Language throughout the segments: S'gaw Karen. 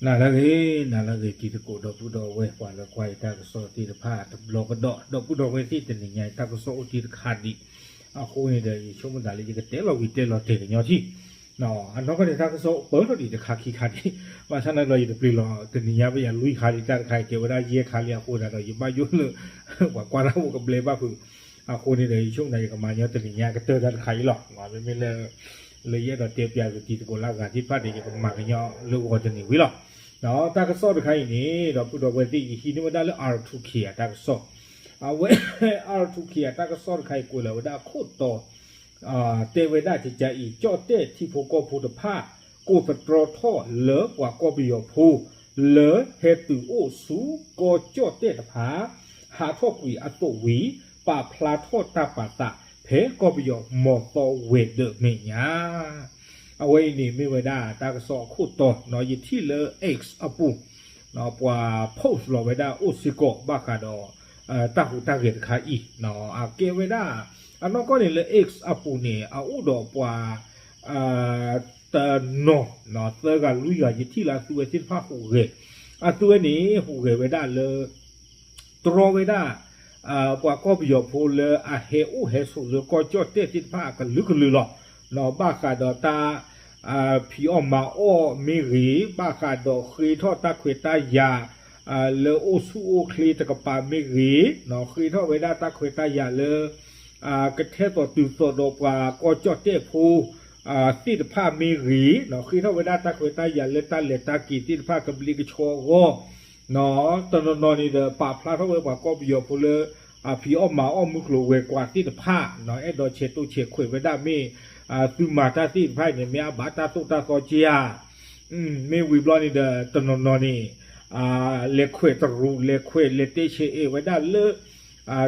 နၤလၢအဂ့ၤ, နၤလၢအဂ့ၤ တံၤသကိးဒီပုၢ်ဒီဝဲၢ် ပှၤလၢကွၢ်ယတၢ်ကစီၣ်သ့ၣ်တဖၣ်တဘျီကဒီး, ဒီပုၢ်ဒီဝဲၢ်သ့ၣ် တနံၤညါအံၤ တၢ်ကစီၣ်အိၣ်တ့ၢ်တခါဒံးအဃိန့ၣ်ဒီး ယဆိကမိၣ်သးလၢယကတဲလီၤဝံၤတဲလီၤတဲာ်ကညီထံၣ် အနီၢ်ကီၢ်န့ၣ် တၢ်ကစီၣ်ပၢၢ်ထီၣ်ဒံးတခါခံခါဒံး, ဘၣ်ဆၣ်န့ၣ်ဒီးယတပျံၤလီၤ, တနံၤညါပယၤလွံၢ်ခါလံ တၢ်တခါအံၤတဲဝဲဒၣ်ယဲၢ်ခါလံအဃိသတးဒီး ယဘၣ်ယိၣ်လၢ ပှၤကွၢ်တၢ်ဖိကဘျဲဘၣ်ဖုး, အဃိန့ၣ်ဒီး ယဆိကမိၣ်သးယကမၤညီတနံၤညါကတၢၢ်တၢ်တခါအံၤလီၤ. မ့မ့ၢ်လၢ လၢယအဲၣ်ဒိးတဲပျးက့ၤတံၤသကိးလၢအဂၤသ့ၣ်တဖၣ်န့ၣ် ယကမၤကညီလၢဂီၤတနံၤဝံၤလီၤ. ဒီးတၢ်ကစီၣ်တခါအံၤန့ၣ် ဒီပုၢ်ဒီဝဲၢ်သ့ၣ် ယဟံးန့ၢ်ဝဲဒၣ်လၢ R two K အတၢ်ကစီၣ်, အဝဲ R two K အတၢ်ကစီၣ်တခါအံၤကွဲးလီၤဝဲဒၣ်အခိၣ်တီ တဲဝဲဒၣ်ကကါအံၤ ကၠီၣ်တဲၣ်ထံဖိကီၢ်ဖိတဖၣ် ကိးသတြီထီၣ်လၢပှၤကီၢ်ပယီၤဖိ လၢဟဲတုၤအိၣ်ဆူကီၢ်ကၠီၣ်တဲၣ်တဖၣ် ဟးထီၣ်ကွံာ်အသိးဝံၤ ပာ်ဖျါထီၣ်တၢ်ပာ်သး ဖဲကီၢ်ပယီၤမီၤသီဝဲၤဒၢးမဲာ်ညါ အဝဲအံၤန့ၣ်မ့ၢ်ဝဲဒၣ်တၢ်ကစီၣ်အခိၣ်တီ ယထံၣ်လၢ X အပူၤ ပှၤ post လီၤဝဲဒၣ်အိၣ်စ့ၢ်ကီးဘၣ်ဃးဒီး တၢ်ဟူးတၢ်ဂဲၤတခါအံၤ အကဲဝဲဒၣ် အနီၢ်ကီၢ်န့ၣ်လၢ X အပူၤန့ၣ် အအိၣ်ဒီးပှၤ တနီၤ သၢဂၤလွံၢ်ဂၤ ယထံၣ်လၢအသုဝဲသ့ၣ်တဖၣ်ဟူးဂဲၤ, အသုဝဲန့ၣ် ဟူးဂဲၤဝဲဒၣ်လၢ တြီဝဲဒၣ် ပှၤကီၢ်ပယီၤဖိလၢအဟဲအိၣ်ဟဲဆိးလၢကီၢ်ကၠီၣ်တဲၣ်သ့ၣ်တဖၣ်အကလုာ်ကလုာ်လီၤ. ဘၣ်ဃးဒီးတၢ် ဖံးအီၣ်မၤအီၣ်မ့ၢ်ဂ့ၤ, ဘၣ်ဃးဒီးဃ့ထီၣ်တၢ်ခွဲးတၢ်ယာ် လၢအိၣ်ဆူၣ်အိၣ်ချ့တကပၤမ့ၢ်ဂ့ၤ, ဃ့ထီၣ်ဝဲဒၣ်တၢ်ခွဲးတၢ်ယာ်လၢ ကထဲသိးတုၤသိးဒီးပှၤကီၢ်ကၠီၣ်တဲၣ်ဖိ သ့ၣ်တဖၣ်မ့ၢ်ဂ့ၤ, ဃ့ထီၣ်ဝဲဒၣ်တၢ်ခွဲးတၢ်ယာ်လၢတၢ်လဲၤတၢ်က့ၤသ့ၣ်တဖၣ်ကဘျံးကဆှီအဂီၢ်, တနီၤနီၤန့ၣ်ဒီး ပာ်ဖျါထီၣ်ဝဲပှၤကီၢ်ပယီၤဖိလၢ ဖံးအီၣ်မၤအီၣ်မုၢ်ကျိၤဝဲၤကွာ်သ့ၣ်တဖၣ် အဲၣ်ဒိးဆဲးတိၢ်ဆဲးခွဲးဝဲဒၣ်မ့ၢ် သုမၤတၢ်သ့ၣ်တဖၣ်အံၤန့ၣ် မ့ၢ်အဘၣ်တၢ်သိၣ်တၢ်သီက့ဧါ မ့ၢ်ဝံၤဘျီန့ၣ်ဒီး တနီၤနီၤန့ၣ် လဲၤခွဲးတရူး လဲၤခွဲးလဲၤတဲဆဲးအဲၣ်ဝဲဒၣ်လၢ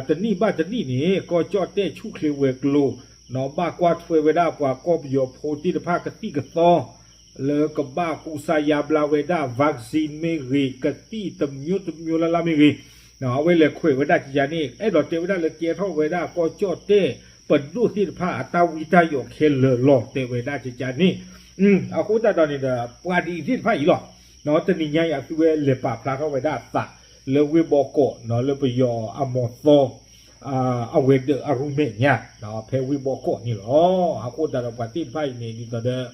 တနံၣ်ဘၣ်တနံၣ်န့ၣ် ကီၢ်ကၠီၣ်တဲၣ်ဆူၣ်ချ့ဝဲၤကျိၤ ဘၣ်ကွၢ်ထွဲဝဲဒၣ်ပှၤကီၢ်ပယီၤဖိသ့ၣ်တဖၣ်ကသံၣ်ကသီ လၢကဘၣ်ကူစါယါဘျါဝဲဒၣ် vaccine မ့ၢ်ဂ့ၤ ကသံၣ်တမျိုးတမျိုးလၢ်လၢ်မ့ၢ်ဂ့ၤ အဝဲလဲၤခွဲးဝဲဒၣ်ကကါန့ၣ် အဲၣ်ဒိးတဲဝဲဒၣ်လၢကဲထီၣ်ဝဲဒၣ်ကီၢ်ကၠီၣ်တဲၣ်ပဒိၣ်သ့ၣ်တဖၣ်အတၢ်ဝံတၢ်ယိးခဲလၢာ်လီၤ တဲဝဲဒၣ်ကကါန့ၣ် အဃိသတးဒီးန့ၣ်ဒီး ပှၤဒ်အံၤသ့ၣ်တဖၣ်အံၤလီၤ တနံၤညါအံၤအသုဝဲလဲၤပာ်ဖျါထီၣ်ဝဲဒၣ်အသး လၢဝ့ၢ်ဘီကီး လၢပယီၤအမီၤသီ အဝဲၤဒၢးအရူမဲာ်ညါ ဖဲဝ့ၢ်ဘီကီးန့ၣ်လီၤ. အဃိသတးဒီးပှၤသ့ၣ်တဖၣ်အံၤန့ၣ် ဒ်သိးဒီး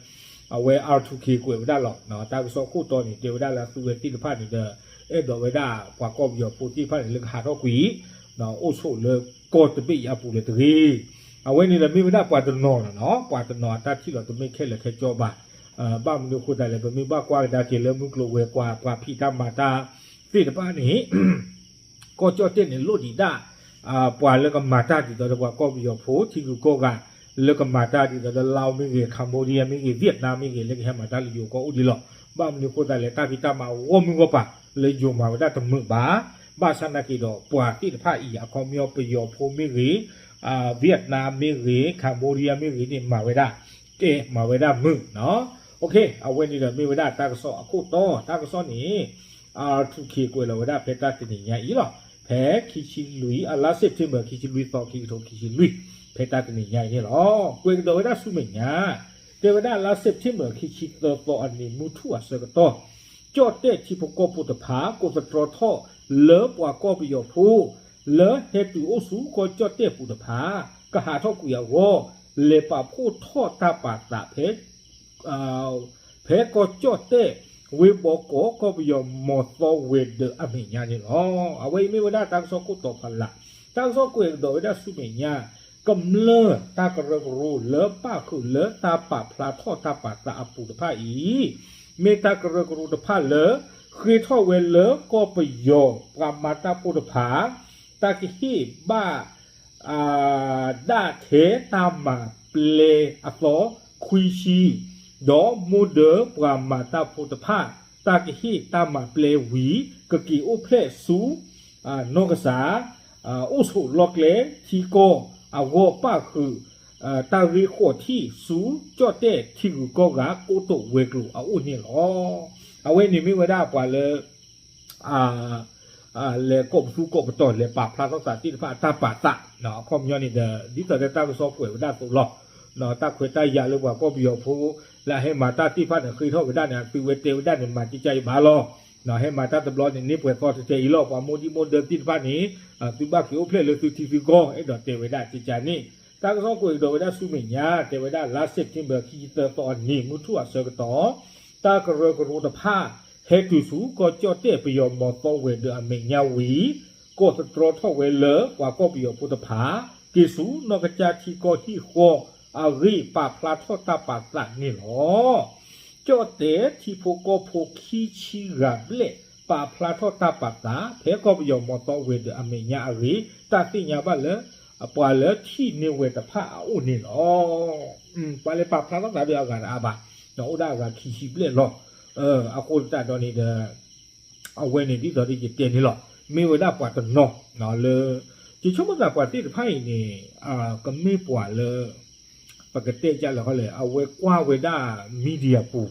အဝဲ R two K ကွဲးဝဲဒၣ်လီၤ. တၢ်ကစီၣ်ခိၣ်တီန့ၣ် တဲဝဲဒၣ်လၢအသုဝဲသ့ၣ်တဖၣ်န့ၣ်ဒီး အဲၣ်ဒိးဝဲဒၣ်ပှၤကီၢ်ပယီၤဖိသ့ၣ်တဖၣ်န့ၣ် လၢကဟးထီၣ်ကွံာ် အိၣ်ဆိးလၢကီၢ်တဘ့ၣ်အံၤအပူၤလၢၤတဂ့ၤ. အဝဲန့ၣ်ဒီးမ့ၢ်ဝဲဒၣ်ပှၤတနီၤလီၤနီၤ, ပှၤတနီၤအတၢ်ထံၣ်လီၤတမ့ၢ်ခဲလၢာ်ခဲဆ့ဘၣ်. ဘၣ်မနုၤအဃိသတးလဲၣ်, ပမ့ၢ်ဘၣ်ကွၢ်ကဒါက့ၤလၢမုၢ်ကျိၤဝဲၤကွာ် ပှၤဖံးတၢ်မၤတၢ်သ့ၣ်တဖၣ်န့ၣ် ကီၢ်ကၠီၣ်တဲၣ်န့ၣ် လိၣ်ဒံးဒၣ် ပှၤလၢကမၤတၢ်ဒ်သိးဒီးပှၤကီၢ်ပယီၤဖိ ထံဂုၤကီၢ်ဂၤ လၢကမၤတၢ်ဒ်သိးဒီး Laos မ့ၢ်ဂ့ၤ, Cambodia မ့ၢ်ဂ့ၤ, Vietnam မ့ၢ်ဂ့ၤ လၢကဟဲမၤတၢ်လၢယိၤကီၢ်အိၣ်ဒံးလီၤ. ဘၣ်မနုၤအဃိသတးလဲၣ်, တၢ်ဖံးတၢ်မၤဂီၢ်မုၢ်ဂီၢ်ပၤ လၢယိၤမၤဝဲဒၣ်တမုာ်ဘၣ်. ဘၣ်ဆၣ်နာ်က့ၤဒီး ပှၤသ့ၣ်တဖၣ်အံၤ အခီပညီပယီၤဖိမ့ၢ်ဂ့ၤ, Vietnam မ့ၢ်ဂ့ၤ, Cambodia မ့ၢ်ဂ့ၤန့ၣ် မၤဝဲဒၣ် ကဲ မၤဝဲဒၣ်မုာ်နီၤ. အဝဲန့ၣ်ဒီးမ့ၢ်ဝဲဒၣ်တၢ်ကစီၣ်အခိၣ်တီ, တၢ်ကစီၣ်န့ၣ် R two K ကွဲးလီၤဝဲဒၣ်ဖဲတၢ်တနံၤညါအံၤလီၤ. ဖဲခံဆံလွံၢ် အလါ September ခံဆံလွံၢ်သီ ခံကထိခံဆံလွံၢ် ဖဲတၢ်တနံၤညါအံၤန့ၣ်လီၤ. ကွဲးကဒီးဝဲဒၣ်ဆူမဲာ်ညါ, တဲဝဲဒၣ်လါ September ခံဆံသၢသီအနံၤ မုၢ်ထူၣ်အဆၢကတီၢ် ကၠီၣ်တဲၣ်ထံဖိကီၢ်ဖိတဖၣ် ကိးသတြီထီၣ်လၢပှၤကီၢ်ပယီၤဖိ လၢဟဲတုၤအိၣ်ဆူကီၢ်ကၠီၣ်တဲၣ်ပူၤတဖၣ် ကဟးထီၣ်ကွံာ်အဂီၢ် လဲၤပာ်ဖှိၣ်ထီၣ်တၢ်ပာ်သးဖဲ ဖဲကီၢ်ကၠီၣ်တဲၣ် ဝ့ၢ်ဘီကီး ကီၢ်ပယီၤမီၤသီဝဲၤဒၢးအမဲာ်ညါန့ၣ်လီၤ. အဝဲအံၤမ့ၢ်ဝဲဒၣ်တၢ်ကစီၣ်ခိၣ်တီဖးလၢ်, တၢ်ကစီၣ်ကွဲးကဒီးဝဲဒၣ်ဆူမဲာ်ညါ, ကမျၢၢ်တၢ်ကရၢကရိလၢပၣ်ဃုာ်လၢတၢ်ပာ်ဖျါထီၣ်တၢ်ပာ်သးအပူၤတဖၣ်အံၤ မ့ၢ်တၢ်ကရၢကရိတဖၣ်လၢ ဃ့ထီၣ်ဝဲလၢကီၢ်ပယီၤပှၤမၤတၢ်ဖိတဖၣ် တၢ်ကဟ့ၣ်ဘၣ် ဒၣ်ထဲတၢ်မၤပျဲအသီခွံဆံ, ဒီးမိၢ်ဒၢပှၤမၤတၢ်ဖိတဖၣ် တၢ်ကဟ့ၣ်တၢ်မၤပျဲဝံၤ ကက့ၤအိၣ်ဖျဲၣ်ဆူ နီၢ်ကစၢ် အိၣ်ဆိးလီၢ်ကျဲထံကီၢ်အဂီၢ် ပၣ်ဃုာ် တၢ်ဂ့ၢ်ဃီးထံၣ်ဆူ ကၠီၣ်တဲၣ်ထံဂုၤကီၢ်ဂၤ ကိတိာ်ဝဲၤကျိၤအအိၣ်န့ၣ်လီၤ. အဝဲန့ၣ်မ့ၢ်ဝဲဒၣ်ပှၤလၢ လဲၤကိးပသူကိးပတီၢ် လဲၤပာ်ဖျါထီၣ်သးသ့ၣ်တဖၣ်အတၢ်ပာ်သး အခီပညီန့ၣ်ဒီး ဒ်သိးလၢတၢ်ကစီၣ်ကွဲးဝဲဒၣ်အသိးလီၤ. တၢ်ခွဲးတၢ်ယာ်လၢပှၤကီၢ်ပယီၤဖိ လၢအဟဲမၤတၢ်သ့ၣ်တဖၣ်န့ၣ် ဃ့ထီၣ်ဝဲဒၣ်န့ၣ် အသုဝဲတဲဝဲဒၣ်န့ၣ် မၤကကါအံၤဘၣ်လီၤ. ဟဲမၤတၢ်တဘျီန့ၣ် န့ၢ်ပှဲၤသီတတဲအံၤလီၤ. ပှၤမိၢ်ဒံၣ်မိၢ်ဒၢသ့ၣ်တဖၣ်န့ၣ် သုဘၣ်က့ၤအိၣ်ဖျဲၣ်လၢသုထံသုကီၢ် အဲၣ်ဒိးတဲဝဲဒၣ်ကကါန့ၣ် တၢ်ကစီၣ်ကွဲးကဒီးဝဲဒၣ်ဆူမဲာ်ညါ တဲဝဲဒၣ်လါစဲးပထ့ဘၢၣ် ခံဆံသၢသီအနံၤ မုၢ်ထူၣ်အဆၢကတီၢ် တၢ်ကရၢကရိတဖၣ် ဟဲတုၤဆူကီၢ်ကၠီၣ်တဲၣ်ပယီၤမီၤသီဝဲၤဒၢးအမဲာ်ညါဝံၤ ကိးသတြီထီၣ်ဝဲလၢပှၤကီၢ်ပယီၤဖိတဖၣ် က့ၤဆူနီၢ်ကစၢ်ထံကီၢ်ဟံၣ်ဃီအဂ့ၢ် ပာ်ဖျါထီၣ်တၢ်ပာ်သးန့ၣ်လီၤ. ကၠီၣ်တဲၣ်ထံဖိကီၢ်ဖိခံဆံဂၤဘျဲၣ် ပာ်ဖျါထီၣ်တၢ်ပာ်သး ဖဲကီၢ်ပယီၤမီၤသီဝဲၤဒၢးအမဲာ်ညါအဂ့ၢ် တၢ်သ့ၣ်ညါဘၣ်လၢ ပှၤလၢထံၣ်န့ၢ်ဝဲတဖၣ်အအိၣ်န့ၣ်လီၤ. ပှၤလၢပာ်ဖျါထီၣ်သးဒီးအဂၤတအါဘၣ်, အိၣ်ဒၣ်အဂၤခံဆံဘျဲၣ်လီၤ. အဃိသတးဒီးန့ၣ်ဒီး အဝဲန့ၣ်ဒ်သိးဒီးယတဲန့ၣ်လီၤ. မ့ၢ်ဝဲဒၣ်ပှၤတနီၤလၢ ယဆိကမိၣ်သးပှၤသ့ၣ်တဖၣ်အံၤန့ၣ် ကမ့ၢ်ပှၤလၢ ပကတဲကလဲၣ်ဃီလဲၣ် အဝဲကွၢ်ဝဲဒၣ် media ပူ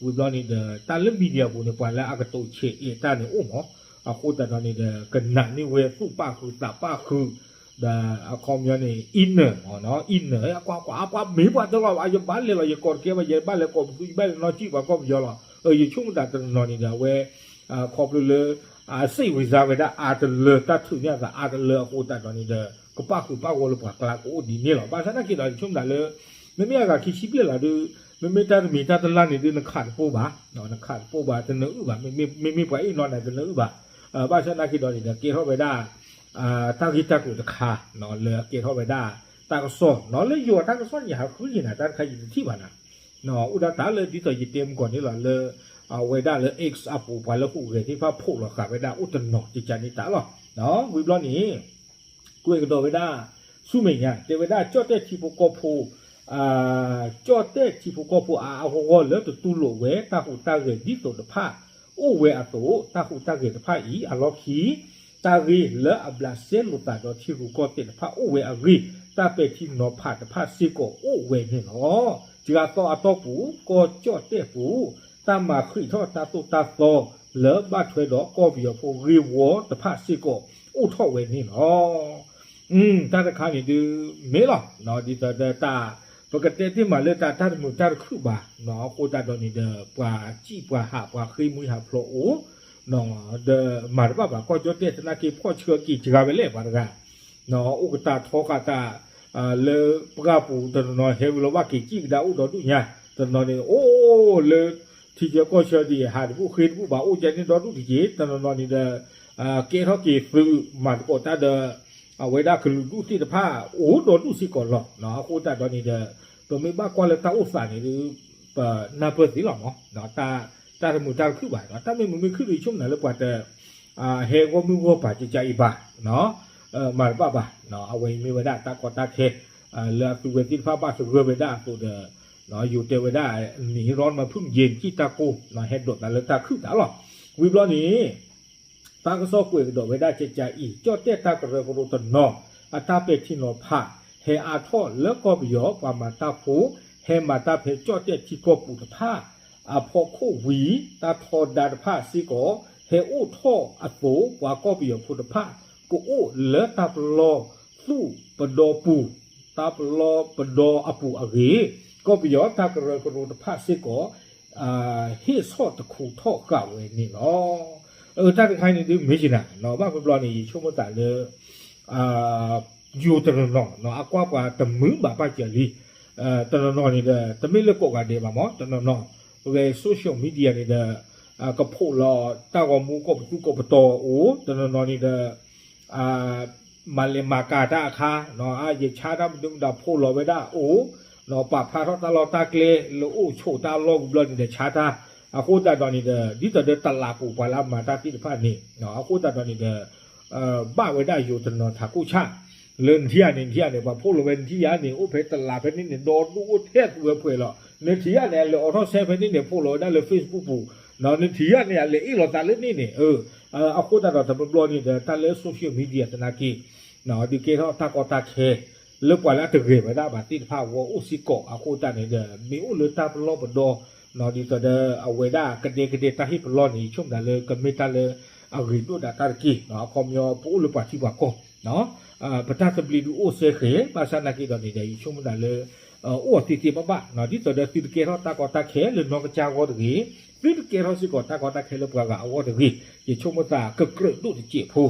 ၤ, ဝံၤဘျီန့ၣ်ဒီး တၢ်လၢ media ပူၤန့ၣ် ပှၤလၢအကတိၤဆဲးအဲးတၢ်န့ၣ်အိၣ်မး, အဃိသတးဒီးန့ၣ်ဒီး ကနၣ်န့ၢ်ဝဲသူၣ်ပာ်ဃုာ်သးပာ်ဃုာ် ဒီးအခီပညီန့ၣ် inner မး, inner အကွၢ်ကွၢ် အပှၤမ့ၢ်ပှၤတလီၤဘၣ် ယဘၣ်လဲၤလီၤ ယကိးတကဲဘၣ် ယဘၣ်လဲၤကိးပသူ ယဘၣ်လဲၤနီၢ်ကံၣ်ပှၤကီၢ်ပယီၤလီၤ. ယဆိကမိၣ်သးတနီၤနီၤန့ၣ်ဒီး အဝဲ ခီဖျိလၢ စိတ်ဝင်စား ဝဲဒၣ်အါတလၢ တၢ်ထုးန့ၢ်အသးအါတလၢအဃိသတးဒီးန့ၣ်ဒီး ကပာ်ဃုာ်ပာ်ဂီၢ်လၢပှၤကျါကအိၣ်ဒ်န့ၣ်လီၤ. ဘၣ်ဆၣ်သနာ်က့ဒီး ယဆိကမိၣ်သးလၢ မ့မ့ၢ်အဂၤခံဆံဘျဲၣ်လီၤဒုး မ့မ့ၢ်တၢ်တမံၤတၢ်တလါန့ၣ်ဒုး နခးတပိၢ်ဘၣ်, နခးတပိၢ်ဘၣ် တနၢအုၣ်ဘၣ်, မ့မ့ၢ်ပှၤအ့ၣ်နီၢ်နၤတနၢအုၣ်ဘၣ်. ဘၣ်ဆၣ်သနာ်က့ဒီးန့ၣ်ဒီး ကဲထီၣ်ဝဲဒၣ် တၢ်ဂ့ၢ်တၢ်ကျိၤတခါ လၢအကဲထီၣ်ဝဲဒၣ် တၢ်ကစီၣ်နီၤ လၢယိၤတၢ်ကစီၣ်န့ၣ် ယဟးဃုန့ၢ်နၤတၢ်တခါယတထံၣ်ဘၣ်နၤ, အိၣ်ဒၣ်တၢ်လၢဒ်သိးယတဲမုၢ်ကီၢ်န့ၣ်လီၤလၢ အဝဲဒၣ်လၢ X အပူၤ ပှၤလၢဟူးဂဲၤသ့ၣ်တဖၣ်ဖီၣ်လီၤဃာ်ဝဲဒၣ်အိၣ်တနီၤ ကကန့ၣ်တၢ်လီၤ. ဝံၤဘျီန့ၣ် ကွဲးကဒီးဝဲဒၣ် ဆူမဲာ်ညါ တဲဝဲဒၣ်ကၠီၣ်တဲၣ်ထံဖိကီၢ်ဖိ ကၠီၣ်တဲၣ်ထံဖိကီၢ်ဖိအါအါဂီၢ်ဂီၢ်လၢတတူၢ်လိာ်ဝဲတၢ်ဟူးတၢ်ဂဲၤဒ်သိးတဖၣ် အိၣ်ဝဲအသိး တၢ်ဟူးတၢ်ဂဲၤတဖၣ်အံၤ အလီၢ်ခံ တၢ်ဂ့ၢ်လၢအဘျးစဲလိာ်သးဒီးထံရူၢ်ကီၢ်သဲးတဖၣ်အိၣ်ဝဲအဂ့ၢ် တၢ်ပဲာ်ထံနီၤဖးတဖၣ်စ့ၢ်ကီးအိၣ်ဝဲန့ၣ်လီၤ. တဂၤသီအတီၢ်ပူၤ ကီၢ်ကၠီၣ်တဲၣ်ပူၤ တၢ်မၤဃံးထီၣ်တၢ်သိၣ်တၢ်သီလၢဘၣ်ထွဲဒီးကီၢ်ပယီၤဖိဂ့ၢ်ဝီတဖၣ်စ့ၢ်ကီးအိၣ်ထီၣ်ဝဲန့ၣ်လီၤ. တၢ်တခါန့ၣ်ဒုး မ့ၢ်လီၤ ဒ်သိးဒီးတၢ် ပကတဲတ့ၢ်မးလၢတၢ်တမုာ်တၢ်တခုၣ်ဘၣ် အဃိသတးဒီးန့ၣ်ဒီး ပှၤစံၣ်ပှၤဟးပှၤဃ့မုၢ်ဟးဖျိးအိၣ် ဒီးမၤတဘၣ်ဘၣ် ကီၢ်ကၠီၣ်တဲၣ်သနာ်က့ဖီၣ်ဆၢက့ၤစှၤဝဲလဲၣ်ပှၤတဂၤ အိၣ်ကတၢၢ်ထီဃာ်တၢ် လၢပှၢ်ပူၤတနီၤနီၤ ဟဲဝံၤလီၤဘၣ်က့ၤစံၣ်ကဒါအိၣ်ဒီဒူၣ်ညါ တနီၤန့ၣ် အိၣ်လၢ ထံဆၢကီၢ်ဆၢဒ်အံၤ ဟးတဘူၣ်ဃ့တဘူၣ်ဘၣ် အိၣ်ကဲန့ၣ်ဒီဒူၣ်တက့ၢ် တနီၤနီၤန့ၣ်ဒီး ကဲထီၣ်က့ၤသုးမၤသကိးတၢ်ဒီး အဝဲဒၣ်ကလုာ်ဒူၣ်သ့ၣ်တဖၣ် အိၣ်ဒီဒူၣ်စ့ၢ်ကီးလီၤ. အဃိသတးဒီးန့ၣ်ဒီး ပမ့ၢ်ဘၣ်ကွၢ်လၢတၢ်အိၣ်သးန့ၣ်ဒီး ပနၢ်ပၢၢ်သ့လီၤမး တၢ်တမုာ်တၢ်တခုၣ်ဘၣ် တၢ်မ့ၢ်မုာ်မ့ၢ်ခုၣ်ဒီး ယဆိကမိၣ်လၢပှၤတ ဟဲဂီၢ်မုၢ်ဂီၢ်ပၤကကအံၤဘၣ် မၤတဘၣ်ဘၣ် အဝဲအံၤမ့ၢ်ဝဲဒၣ်တၢ်ကီတၢ်ခဲ လၢအသုဝဲသ့ၣ်တဖၣ်ဘၣ်သဂၢၢ်ဝဲဒၣ်အသိးဒီး ယိၤတဲဝဲဒၣ် နံၤဟ့ၣ်ရီမၤဖုၣ်မယ့ၣ် နကံၣ်တၢ်ကိၢ် ဟဲဒိးသးလၢတၢ်ခုၣ်တၢ်လီၤ. ဝံၤဘျီန့ၣ် တၢ်ကစီၣ်ကွဲးကဒီးဝဲဒၣ်ကကအံၤ ကၠီၣ်တဲၣ်တၢ်ကရၢကရိတနီၤ အတၢ်ပဲာ်ထံနီၤဖး ဟဲအါထီၣ်လၢကီၢ်ပယီၤ ပှၤမၤတၢ်ဖိ ဟဲမၤတၢ်ဖဲကၠီၣ်တဲၣ်ထံကီၢ်ပူၤတဖၣ် အဖီခိၣ်ဝံၤ တၢ်ထီဒါတဖၣ်စ့ၢ်ကီး ဟဲအိၣ်ထီၣ်အသိး ပှၤကီၢ်ပယီၤဖိတဖၣ် ကအိၣ်လၢတၢ်ပလီၢ်သူၣ်ပဒီပူၤ တၢ်ပလီၢ်ပဒီအပူၤအဂ့ၢ် ကီၢ်ပယီၤတၢ်ကရၢကရိတဖၣ်စ့ၢ်ကီး ဟ့ၣ်ဆီၣ်တခူထီၣ်ဃာ်ဝဲန့ၣ်လီၤ. တၢ်တခါန့ၣ်ဒုးမ့ၢ်က့ၤနၤ ဘၣ်မ့ၢ်ဘျီန့ၣ် ယဆိကမိၣ်သးလၢ ယိၤတနီၤနီၤ အကွၢ်ပှၤတမုာ်ဘၣ်ဘၣ်ကၢၤလံ တနီၤနီၤန့ၣ်ဒီး တမ့ၢ်လၢကိးဂၤဒဲးဘၣ်မး တနီၤနီၤ ပဂဲၤ social media န့ၣ်ဒီး ကဖိးလီၤတၢ်ဂီၤမူကိးပသူကိးပတီၤအိၣ် တနီၤနီၤန့ၣ်ဒီး မၤလဲၤမၤကၤတၢ်အခါ ယဆါတၢ်မနုၤမတၤဖိးလီၤဝဲဒၣ်အိၣ် ပာ်ဖျါထီၣ်တၢ်လီၢ်တၢ်ကျဲလၢအိၣ်ဆိးတၢ်လီၢ်ဝံၤဘျီန့ၣ်ဒီးဆါတၢ် အဃိသတးဒီးန့ၣ်ဒီး ဒ်သိးဒီးတလးပူၤပှၤလၢအမၤတၢ်သ့ၣ်တဖၣ်န့ၣ် အဃိသတးဒီးန့ၣ်ဒီး ဘၣ်ဝဲဒၣ်ယိၤတနီၤထးခိၣ်ဆၣ် လၢနထံၣ်ဧါန့ၣ် နထံၣ်ဧါန့ၣ် ပှၤဖိးလီၤဝဲနထံၣ်ဧါန့ၣ် အိၣ်ဖဲတလးဖဲန့ၣ်န့ၣ် ဒီဒူၣ်အိၣ်ထဲသူဝဲပှဲၤလီၤ နထံၣ်ဧါန့ၣ် အလဲၤအိးထီၣ်ဆဲဖဲန့ၣ်န့ၣ် ဖိးလီၤဝဲဒၣ်လၢ Facebook ပူၤ နထံၣ်ဧါန့ၣ် အလဲၤအ့ၣ်လိာ်သးလၢန့ၣ်န့ၣ် အဃိသတးဒီးတဘျီဘျီန့ၣ်ဒီး တၢ်လၢ social media သနာ်က့ ဒုးကဲထီၣ်တၢ်ကီတၢ်ခဲ လၢပှၤလၢအတဂဲၤဝဲဒၣ်ဘၣ်သ့ၣ်တဖၣ်အဂီၢ်အိၣ်စ့ၢ်ကီး အဃိသတးန့ၣ်ဒီး မ့ၢ်အိၣ်လၢတၢ်ပလီၢ်ပဒီ ဒ်သိးဒီးအဝဲဒၣ်ကဒဲကဒဲတၢ်ဟ့ၣ်ပလီၢ်န့ၣ် ယဆိကမိၣ်သးလၢကမ့ၢ်တၢ်လၢအဂ့ၤဒိၣ်ဒၣ်တၢ်တက့ၢ် အခီပညီပအိၣ်လၢပှၤထံပှၤကီၢ် ပတၢ်သဘျ့ဒုးအိၣ်စဲဃဲၤ ဘၣ်ဆၣ်သနာ်က့ဒီးန့ၣ်ဒီး ယဆိကမိၣ်သးလၢ အိၣ်အီၤသ့သ့ဘၣ်ဘၣ်, ဒ်သိးဒီးသုတကဲထီၣ်တၢ်ကီတၢ်ခဲလၢနီၢ်ကစၢ်အဂီၢ်တဂ့ၤ, သုတကဲထီၣ်စ့ၢ်ကီးတၢ်ကီတၢ်ခဲလၢပှၤဂၤအဂီၢ်တဂ့ၤ, ယဆိကမိၣ်သးကကြၢးဒိၣ်တစဲးဖိ,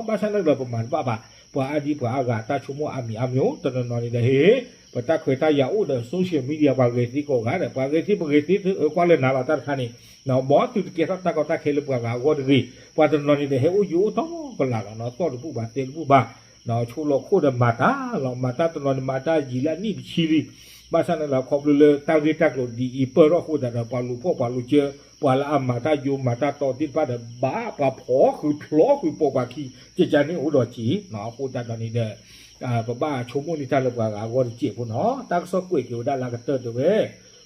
ဘၣ်ဆၣ်န့ၣ်ဒီးပမၤတဘၣ်ဘၣ်, ပှၤအါဒံပှၤအါဂၤတၢ်ဆိကမိၣ်အါမံၤအါမံၤ, တနီၤနီၤန့ၣ်ဒီး ဟ့ၣ်, ပတၢ်ခွဲးတၢ်ယာ်အိၣ်ဒီး social media ပှၤဂဲၤသ့ကိးဂၤဒီး ပှၤဂဲၤသ့ပဂဲၤသ့ ကွၢ်လၢနၤလီၤတၢ်တခါန့ၣ်, မ်သုတကဲထီၣ်တၢ်ကီတၢ်ခဲလၢပှၤဂၤအဂီၢ်တဂ့ၤ, ပှၤတနီၤနီၤန့ၣ်ဒီး ဟဲအိၣ်ယိအိၣ်တီကလာ်လီၤ, သီၣ်တဘူၣ်ဘၣ်သဲတဘူၣ်ဘၣ် ဆိလီၤခိၣ်ဒီးမၤတၢ်လီၤ, မၤတၢ်တနီၤန့ၣ် မၤတၢ်ယံာ်လၢအနံၣ်တဆံလံ, ဘၣ်ဆၣ်န့ၣ်လီၤ ခီဖျိလၢတၢ်ဂ့ၢ်တၢ်ကျိၤဒ်အံၤ ပၢၢ်ထီၣ်ဃိသတးဒီး ပှၤလူၤဖှီၣ်ပှၤလူၤစၢၤ ပှၤလၢအမၤတၢ်ယိမၤတၢ်တီသ့ၣ်တဖၣ်ဒီး ဘၣ်ပှၤဖီၣ်ဃုာ်ဖျီဃုာ်ပိာ်ပှၤခံ ကကန့ၣ်အိၣ်ဒီးက့ၤ, အဃိသတးဒီးန့ၣ်ဒီး ပဘၣ်ဆိကမိၣ်န့ၢ်တၢ်လၢပှၤဂၤအဂီၢ်တစဲးဖိနီၤ, တၢ်ကစီၣ်ကွဲးက့ၤဝဲဒၣ်လၢအကတၢၢ်တဲဝဲ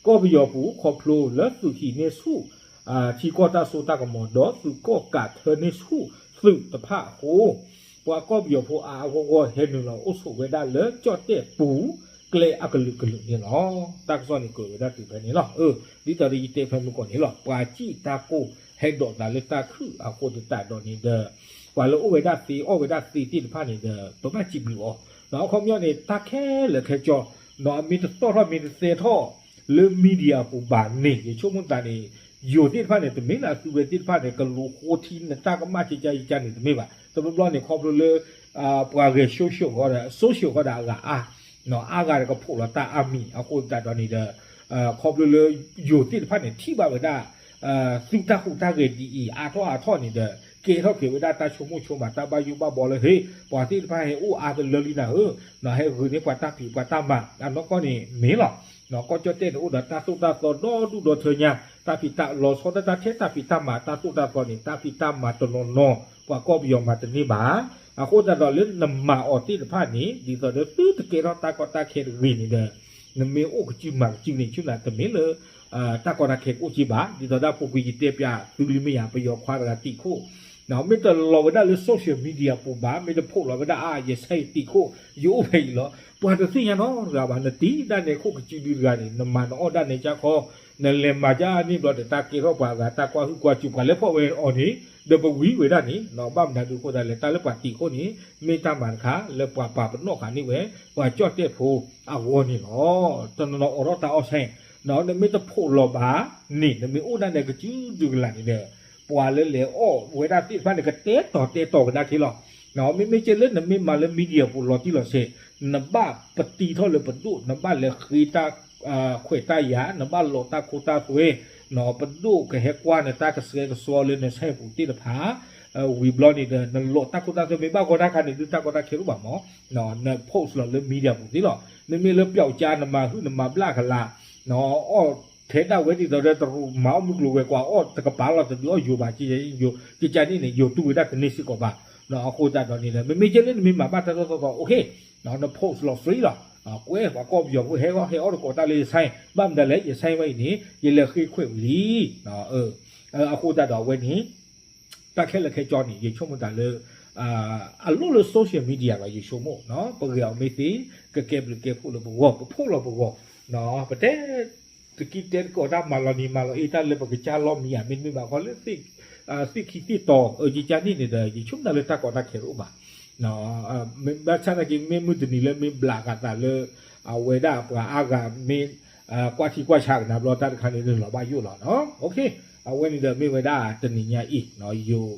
ကီၢ်ပယီၤပူၤ ခီဖျိလၢသုးဟံးန့ၢ်ဆူၣ် ထံကီၢ်တၢ်စိတၢ်ကမီၤ ဒီးသုးကီၣ်ကးထၢန့ၢ်ဆူၣ်သုးတဖၣ်အဃိ, ပှၤကီၢ်ပယီၤဖိအါအါဂီၢ်ဂီၢ်ဟဲနုာ်လီၤအိၣ်ဆိးဝဲဒၣ်လၢကၠီၣ်တဲၣ်ပူၤ ကျဲအကလုာ်ကလုာ်န့ၣ်လီၤ. တၢ်ကစီၣ်န့ၣ်ကွဲးဝဲဒၣ်တုၤဖဲန့ၣ်လီၤ. ဒ်သိးဒီးယတဲဖဲမုၢ်ကီၢ်န့ၣ်လီၤ, ပှၤစံၣ်တၢ်ကိၢ်ဟဲဒိးသးလၢတၢ်ခုၣ်အဃိသတးဒီးန့ၣ်ဒီး ပှၤလၢအိၣ်ဝဲဒၣ်သ့အီၣ်ဝဲဒၣ်သ့သ့ၣ်တဖၣ်န့ၣ်ဒီး ပဘၣ်စံးဘျုးအီၤ, ဒီးအခီပညီန့ၣ် တၢ်ခဲလၢာ်ခဲဆ့ ဒီးအမ့ၢ်တသီၣ်ထီၣ်မ့ၢ်တသဲထီၣ်လၢ media ပူၤဘၣ်န့ၣ် ယဆိကမိၣ်သးန့ၣ် ယိၤသ့ၣ်တဖၣ်န့ၣ် တမ့ၢ်လၢအသုဝဲသ့ၣ်တဖၣ်န့ၣ် ကလူၤဃိထံနတၢ်ကမၣ်ကကါယကါန့ၣ် တမ့ၢ်ဘၣ်. တဘျီဘျီန့ၣ် ခီဖျိလၢ ပှၤဂဲၤ social ဃီဒီး social ဃီဒီးအဂၤအါ, အါဂၤဒီးကဖိးလီၤတၢ်အါမံၤအဃိသတးဒီးန့ၣ်ဒီး ခီဖျိလၢယိၤသ့ၣ်တဖၣ်န့ၣ် ထံၣ်ဘၣ်ဝဲဒၣ် သုတၢ်ဟူးတၢ်ဂဲၤဒ်အံၤ အါထီၣ်အါထီၣ်န့ၣ်ဒီး ကဲထီၣ်က့ၤဝဲဒၣ်တၢ်ဆိကမိၣ်ဆိကမး တၢ်ဘၣ်ယိၣ်ဘၣ်ဘီလၢ ဟ့ၣ် ပှၤသ့ၣ်တဖၣ်ဟဲအိၣ်အါတလၢလံနၤဧၢ, ဟဲဂုာ်န့ၢ်ပှၤတၢ်ဖံးပှၤတၢ်မၤ အနီၢ်ကီၢ်န့ၣ်မ့ၢ်လီၤ. ကီၢ်ကၠီၣ်တဲၣ်န့ၣ်အိၣ်ဒီးတၢ်သိၣ်တၢ်သီဒီဒူၣ်ဒီထၢညါ, တၢ်ဖံးတၢ်လီၤဆီဒၣ်တၢ်ထဲတၢ်ဖံးတၢ်မၤတၢ်သိၣ်တၢ်သီန့ၣ် တၢ်ဖံးတၢ်မၤတနီၤနီၤ ပှၤကီၢ်ပယီၤမၤတန့ၢ်ဘၣ်. အဃိသတးဒီးလၢနမၤအီၤသ့ၣ်တဖၣ်န့ၣ် ဒ်သိးဒီးသုတကဲထီၣ်တၢ်ကီတၢ်ခဲတဂ့ၤန့ၣ်ဒီး နမ့ၢ်အိၣ်ကစုမၤကစုန့ၣ် ဆူနၤတမ့ၢ်လၢ တၢ်ကီတၢ်ခဲကအိၣ်က့ဘၣ်. ဒ်သိးဒၣ်ပူၤကွံာ်ယတဲပၠးသုလံမ့ၢ်ယၤ ပယီၤခွါတဂၤတံာ်ခိၣ် မ့ၢ်တလီၤဝဲဒၣ်လၢ social media ပူၤဘၣ်, မ့ၢ်တဖိးလီၤဝဲဒၣ်အါ ယဆဲးတံာ်ခိၣ် ယအိၣ်ဖဲအံၤလီၤ. ပှၤတသ့ၣ်ညါနီတဂၤဘၣ်, နတံၤဒၣ်နဲခိၣ်ကစုဒုတဂၤန့ၣ် နမၤနအီၣ်ဒၣ်နဲကၢ်ခီ, နလဲၤမၤကၢ်န့ၣ်ဘျီဒီးတၢ်ကဲထီၣ်ပှၤဂၤတၢ်ကွၢ်ဟုၣ်ကွၢ်စူၤ ပှၤလဲၤဖီၣ်ဝဲအီၤန့ၣ် ဒီးပဝံၤဝဲဒၣ်န့ၣ် ဘၣ်မနုၤဒုးအဃိသတးလဲၣ် တၢ်လၢပှၤတံာ်ခိၣ်န့ၣ် မ့ၢ်တၢ်မၤတခါလၢပှၤပာ်ပနီၣ်ဃာ်န့ၢ်ဝဲ ပှၤကၠီၣ်တဲၣ်ဖိအဂီၢ်န့ၣ်လီၤ. တနီၤနီၤအိးထီၣ်တၢ်အီၣ်ဆဲး, နမ့ၢ်တဖိးလီၤဘၣ်န့ၣ် နမ့ၢ်အိၣ်ဒၣ်နဲကစုဒုကလးန့ၣ်ဒီး ပှၤလၢလဲၤအီၣ်ဝဲဒၣ်သ့ၣ်တဖၣ်န့ၣ် ကတဲတီၤတဲတီၤကဒါက့ၤလီၤ. မ့မ့ၢ်ကဲလၢနမ့ၢ်မၤလၢ media ပူၤလီၤတံၢ်လီၤဆဲး, နဘၣ်ပတံထီၣ်လၢပဒိၣ်, နဘၣ်လဲၤဃ့တၢ်ခွဲးတၢ်ယာ်, နဘၣ်လီၤတၢ်ခိတၢ်သွဲ, ပဒိၣ်ကဟဲကွၢ်နတၢ်ကဆှဲကဆှီလၢနဆဲးပူၤသ့ၣ်တဖၣ် ဝံၤဘျီန့ၣ်ဒီး နလီၤတၢ်ခိတၢ်သွဲ မ့ၢ်ဘၣ်ဂီၤတၢ်ခါန့ၣ် ဒုးတၢ်ကီတၢ်ခဲတအိၣ်ဘၣ်မး, န post လီၤလၢ media ပူၤသ့လီၤ. မ့မ့ၢ်လၢပျောက်ကြား နမၤဟုၣ်နမၤဘျၣ်ကလး, အီၣ်ထဲဒၣ်ဝဲဒ်သိးဒီးတရူးမၤအီၣ်မုၢ်ကျိၤဝဲၤကွာ် အီၣ်တကပၤလီၤ တဒုးအီၣ်ယိၤဘၣ် ကကန့ၣ်န့ၣ် ယိၤတူၢ်ဝဲဒၣ်တန့ၢ်စ့ၢ်ကီးဘၣ်. အဃိသတးဒီးန့ၣ်ဒီး မ့မ့ၢ်ကဲလၢနမ့ၢ်မၤဘၣ်တၢ်ထီၣ်ထီၣ်ထီၣ် okay, န post လီၤ free လီၤ. ကွဲပှၤကီၢ်ပယီၤဖိဟဲဂီၢ်ဟဲအီၣ်တကိးတၢ်လၢယဆဲး ဘၣ်မတၤလဲၣ် ယဆဲးဝဲအံၤန့ၣ် ယလဲၤဃ့ခွဲးဝံၤလံ အဃိသတးဒီးအဝဲန့ၣ် တၢ်ခဲလၢာ်ခဲဆ့န့ၣ် ယဆိကမိၣ်တၢ်လၢ အလိၣ်လၢ social media လီၤ ယဆိကမိၣ်, ပဂဲၤအီၤမ့ၢ်သ့ ကကဲဘျုးကဲဖှိၣ်လၢပဂီၢ် ပဖှိၣ်လီၤပဂီၢ်, ပတဲ တကံတဲတကိးတၢ်မၤလီၤနံၤမၤလီၤအ့ တၢ်လၢပကစၢ်လီၢ်မံၤဧါ မ့တမ့ၢ်ဘၣ်ဃီလၢ သ့ၣ်ခံသ့ၣ်တီၤ အကကန့ၣ်န့ၣ်ဒီး ယဆိကမိၣ်တၢ်လၢတၢ်ကီတၢ်ခဲတအိၣ်ဘၣ်. ဘၣ်ဆၣ်သနာ်က့ မ့ၢ်မုၢ်တနံၤလၢမ့ၢ်ဘျးဃာ်သးလၢ အဝဲဒၣ်ပှၤအါဂၤမ့ၢ် ကွၢ်ထံကွၢ်ဆးကနၤဘျီ တၢ်တခါန့ၣ်လၢလီၤဘၣ်ယိၣ်လီၤ. အဝဲန့ၣ်ဒီးမ့ၢ်ဝဲဒၣ်တနံၤညါအံၤ ယိၤ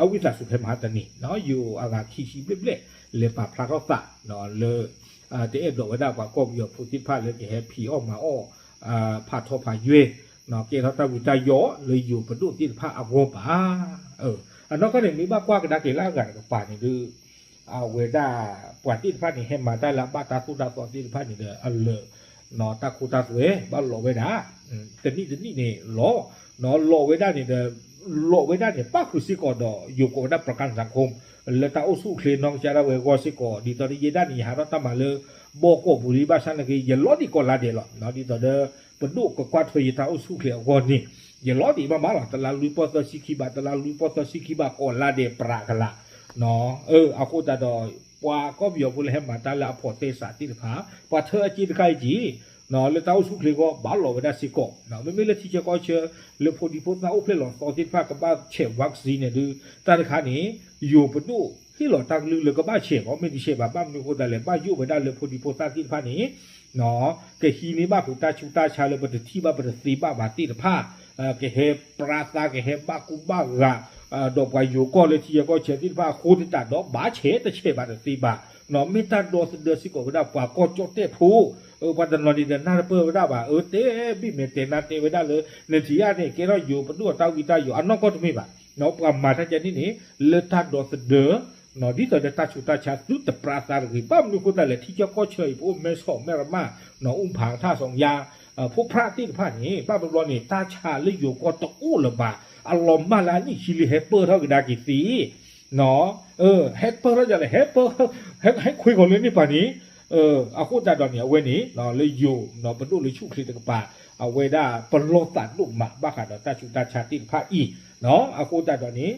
အဝံသးစူၤဖဲမဟါတနံၤ ယိၤအဂၤခံဆံဘျဲၣ်ဘျဲၣ် လဲၤပာ်ဖျါထီၣ်သးလၢ တအဲၣ်ဒိးဝဲဒၣ်ပှၤကီၢ်ပယီၤဖိသ့ၣ်တဖၣ်လၢကဟဲဖံးအီၣ်မၤအီၣ် ဖးထီဖးယွဲၢ် ကဲထီၣ်တၢ်ဝံတၢ်ယိာ်လၢယိၤပဒိၣ်သ့ၣ်တဖၣ်အဂီၢ်ဘၣ်. အနီၢ်ကီၢ်န့ၣ် မ့ၢ်ဘၣ်ကွၢ်ကဒါက့ၤလၢအဂၤတကပၤန့ၣ်ဒီး အဝဲဒၣ် ပှၤသ့ၣ်တဖၣ်န့ၣ် ဟဲမၤတၢ်လၢအဘၣ်တၢ်သိၣ်တၢ်သီသ့ၣ်တဖၣ်န့ၣ်ဒီး အလၢာ် တၢ်ခိတၢ်သွဲ ဘၣ်လီၤဝဲဒၣ် တနံၣ်တနံၣ်န့ၣ်လီၤ. လီၤဝဲဒၣ်န့ၣ်ဒီး လီၤဝဲဒၣ်န့ၣ် ပၣ်ဃုာ်စ့ၢ်ကီးဒီး ယိၤကိးဝဲဒၣ် ပရကၣ်စၣ်ခိၣ် လၢတၢ်အိၣ်ဆူၣ်အိၣ်ချ့နီၢ်ကစၢ်ဒၣ်ဝဲအဂီၢ်စ့ၢ်ကီး ဒ်သိးဒီးယဲဒၣ်န့ၣ် ယဟးထီၣ်တၢ်မၤလၢ ဘီကီၢ်ပူၤလံ ဘၣ်ဆၣ်သနာ်က့ ယလီၤဒံးကိးလါဒဲးလီၤ. ဒ်သိးဒီး ပဒိၣ်ကကွၢ်ထွဲယတၢ်အိၣ်ဆူၣ်အိၣ်ချ့အဂီၢ်န့ၣ် ယလီၤဒံးဘၣ်မးလီၤ. တလါလွံၢ်ပီၢ်သၢဆံခံဘး တလါလွံၢ်ပီၢ်သၢဆံခံဘး ကိးလါဒဲးပြးကလး အဃိသတးဒီး ပှၤကီၢ်ပယီၤဖိလၢဟဲမၤတၢ်လၢအဖိးသဲစးသ့ၣ်တဖၣ် ပှၤထၢအက့တခါအံၤက့ၤ လၢတၢ်အိၣ်ဆူၣ်အိၣ်ချ့အဂီၢ် ဘၣ်လီၤဝဲဒၣ်စ့ၢ်ကီး မ့မ့ၢ်လၢထံဆၢကီၢ်ဆၢ လၢဖိဒံဖိသၣ်အိၣ်ဖျဲၣ်လီၤသီသ့ၣ်တဖၣ် ကဘၣ်ဆဲး vaccine န့ၣ်ဒုး တၢ်တခါန့ၣ် ယိၤပဒိၣ်ဟ့ၣ်လီၤတၢ်ကလုၢ်လၢကဘၣ်ဆဲး မ့ၢ်တဆဲးဘၣ် ဘၣ်မနုၤအဃိသတးလဲၣ် ဘၣ်ယိၣ်ဝဲဒၣ်လၢဖိဒံဖိသၣ်သ့ၣ်တဖၣ်န့ၣ် ကဟံးန့ၢ်ဘၣ်ဖုးတၢ်ဆူးတၢ်ဆါလၢပတထံၣ်ဘၣ်ပတသ့ဘၣ်ဘၣ်သ့ၣ်တဖၣ်, ကဟဲပြါသါ ကဟဲဘၣ်ကူဘၣ်ဂာ် ဒီးပှၤယိၤကီၢ်လၢထံဂၤကီၢ်ဆၢသ့ၣ်တဖၣ်အဃိသတးဒီး ဘၣ်ဆဲးတဆဲးဘၣ်တသ့ဘၣ်, မ့ၢ်တၢ်ဒီသဒၢစ့ၢ်ကီးဝဲဒၣ်ပှၤကီၢ်ကၠီၣ်တဲၣ်ဖိ, ပှၤတနီၤန့ၣ်ဒီးနၢ်တပၢၢ်ဝဲဒၣ်ဘၣ်, အၢ တဲဘၣ်မဲာ်တဲးနါတဲဝဲဒၣ်လၢ နထံၣ်ဧါန့ၣ် ကဲထီၣ်ယိၤပဒိၣ်အတၢ်ဝံတၢ်ယိၤ အနီၢ်ကီၢ်တမ့ၢ်ဘၣ်, ပှၤမၤတၢ်ကဲန့ၣ်န့ၣ် လၢတၢ်ဒီသဒၢ ဒ်သိးဒီးတၢ်ဆူးတၢ်ဆါသုတပြါသါတဂ့ၤ, ဘၣ်မနုၤအဃိသတးလဲၣ် ထံကီၢ်ကီၢ်ဆၢအံၤ ပအိၣ်မဲဆီးမဲရမး အူဖးထၣ်စီၤယါ ဖိဖြၣ်သ့ၣ်တဖၣ်န့ၣ် ဘၣ်တဘျီန့ၣ် တၢ်ဆါလၢယိၤကီၢ်တအိၣ်လၢၤဘၣ်, အလီၤမၢ်လၢအနံၣ်ဆံလံ ဟဲပၢၢ်ထီၣ်ကဒါက့ၤသ့, ဟဲပၢၢ်ထီၣ်ယၤလဲၣ်, ဟဲခွ့ကီၤလၢန့ၣ်ပှၤန့ၣ်, အဃိသတးဒီးန့ၣ် အဝဲန့ၣ် လၢယိၤပဒိၣ်လၢဆူၣ်ချ့တကပၤ အဝဲဒၣ်ပလီၢ်သးဒိၣ်မးဘၣ်ဃးဒီးတၢ်ဆူးတၢ်ဆါသ့ၣ်တဖၣ်အံၤ, အဃိသတးဒီးန့ၣ်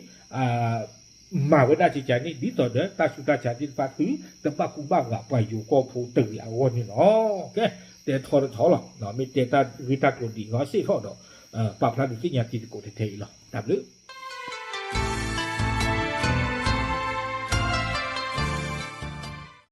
မၤဝဲဒၣ်ကကန့ၣ် ဒ်သိးဒီးတၢ်ဆူးတၢ်ဆါသ့ၣ်တဖၣ်သုတဘၣ်ကူဘၣ်ဂာ်ပှၤယိၤကီၢ်ဖိတဂ့ၤအဂီၢ်န့ၣ်လီၤ. ကဲ, တဲထီတထီလီၤ, မ့ၢ်တဲတၢ်ဂ့ၢ်တၢ်ကျိၤဒ်အံၤ စ့ၢ်ထီၣ်ဒီး ပာ်ဖျါဒုးသ့ၣ်ညါတံၤသကိးထဲထဲအံၤလီၤ. တၢ်ဘျုး